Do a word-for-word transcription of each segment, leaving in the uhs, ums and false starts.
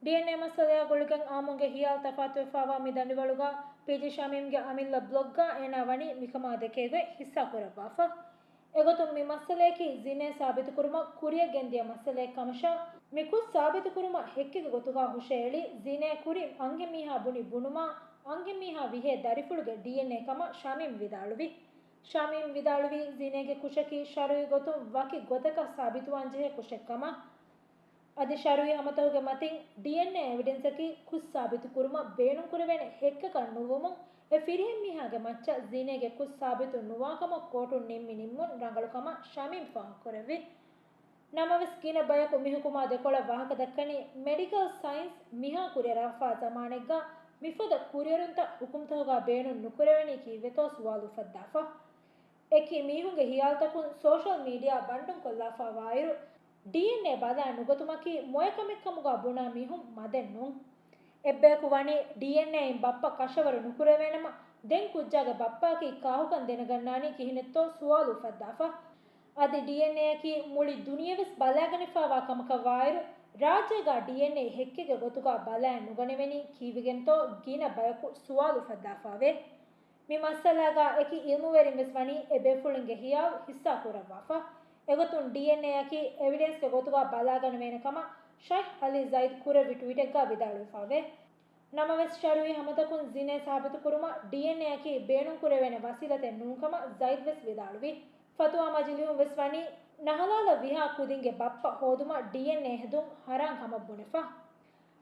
ޑީއެންއޭ މައްސަލަޔާ ގުޅިގެން އާއްމުންގެ ހިޔާލު ތަފާތުވެފާވާ މި ދަނޑިވަޅުގަ ޕީޖީ ޝަމީމްގެ އަމިއްލަ ބްލޮގްގަ އޭނާ ވަނީ މިކަމާ ދެކޭގޮތް ހިއްސާ ކުރައްވާފަ. އެގޮތުން މި މައްސަލަޔަކީ ޒިނޭ ސާބިތުކުރުމަށް ކުރިއަށް ގެންދިޔަ މައްސަލައެއް ކަމަށާ، މި ކުށް ސާބިތުކުރުމަށް ހެއްކެއްގެ ގޮތުގަ ހުށައެޅި، ޒިނޭ ކުރި އަންހެންމީހާ ބުނި ބުނުމާ، އަންހެންމީހާ ވިހޭ ދަރިފުޅުގެ ޑީއެންއޭ ކަމަށް ޝަމީމް ވިދާޅުވި. ޝަމީމް ވިދާޅުވީ، ޒިނޭގެ ކުށަކީ ޝަރުއީ ގޮތުން ވަކި ގޮތަކަށް ސާބިތުވާންޖެހޭ ކުށެއް ކަމަށް. އަދި ޝަރުއީ ހަމަތަކުގެ މަތިން، ޑީއެންއޭ އެވިޑެންސަކީ ކުށް ސާބިތު ކުރުމަށް ބޭނުންކުރެވޭނެ ހެއްކަކަށް ނުވުމުން، އެ ފިރިހެން މީހާގެ މައްޗަށް ޒިނޭގެ ކުށް ސާބިތު ނުވާކަމަށް ކޯޓުން ނިންމި ނިންމުން ރަނގަޅު ކަމަށް ޝަމީމް ފާހަގަކުރެއްވި. ނަމަވެސް، ގިނަ ބަޔަކު މި ހުކުމާ ދެކޮޅަށް ވާހަކަދައްކަނީ، މެޑިކަލް ސައިންސް މިހާ ކުރިއަރާފާ ޒަމާނެއްގަ މިފަދަ ކުރިއެރުންތައް ހުކުމްތަކުގަ ބޭނުން ނުކުރެވެނީ ކީއްވެތޯ ސުވާލު އުފައްދާފަ. އެކި މީހުންގެ ހިޔާލުތަކުން ސޯޝަލް މީޑިއާ ބަންޑުންކޮށްލާފާވާއިރު، ޑީއެންއޭ ބަލާ ނުގަތުމަކީ މޮޔަކަމެއްކަމުގަ ބުނާ މީހުން މަދެއް ނޫން. އެއްބަޔަކު ވަނީ ޑީއެންއޭއިން ބައްޕަ ކަށަވަރު ނުކުރެވޭނަމަ، ދެން ކުއްޖާގެ ބައްޕައަކީ ކާކުކަން ދެނެގަންނާނީ ކިހިނެއްތޯ ސުވާލު އުފައްދާފަ. އަދި ޑީއެންއޭއަކީ މުޅި ދުނިޔެވެސް ބަލައިގަނެފާވާ ކަމަކަށް ވާއިރު، ރާއްޖޭގަ ޑީއެންއޭ ހެއްކެއްގެ ގޮތުގަ ބަލައެއް ނުގަނެވެނީ ކީއްވެގެންތޯ ގިނަ ބަޔަކު ސުވާލު އުފައްދާފަވޭ. މި މައްސަލާގަ އެކި އިލްމުވެރިން ވެސް ވަނީ އެ ބޭފުޅުންގެ ހިޔާލު ހިއްސާ ކުރައްވާފަ. އެގޮތުން ޑީއެންއޭއަކީ އެވިޑެންސްގެ ގޮތުގަ ބަލާގަނެވޭނެ ކަމަށް ޝައިޚް އަލީ ޒައިދް ކުރެއްވި ޓްވީޓެއްގަ ވިދާޅުވެފަވޭ. ނަމަވެސް، ޝަރުއީ ހަމަތަކުން ޒިނޭ ސާބިތުކުރުމަށް ޑީއެންއޭއަކީ ބޭނުންކުރެވޭނެ ވަސީލަތެއް ނޫންކަމަށް ޒައިދް ވެސް ވިދާޅުވި. ފަތުވާ މަޖިލީހުން ވެސް ވަނީ ނަހަލާލަށް ވިހާ ކުދިންގެ ބައްޕަ ހޯދުމަށް ޑީއެންއޭ ހެދުން ހަރާން ކަމަށް ބުނެފަ.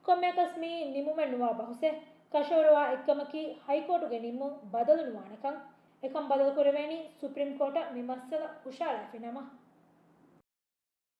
ކޮންމެއަކަސް މިއީ ނިމުމެއް ނުވާ ބަހުސެއް. ކަށަވަރުވާ އެއްކަމަކީ ހައިކޯޓުގެ ނިންމުން ބަދަލު ނުވާނެކަން. އެކަން ބަދަލުކުރެވޭނީ ސުޕްރީމް ކޯޓަށް މި މައްސަލަ ހުށައަޅާފި ނަމަ.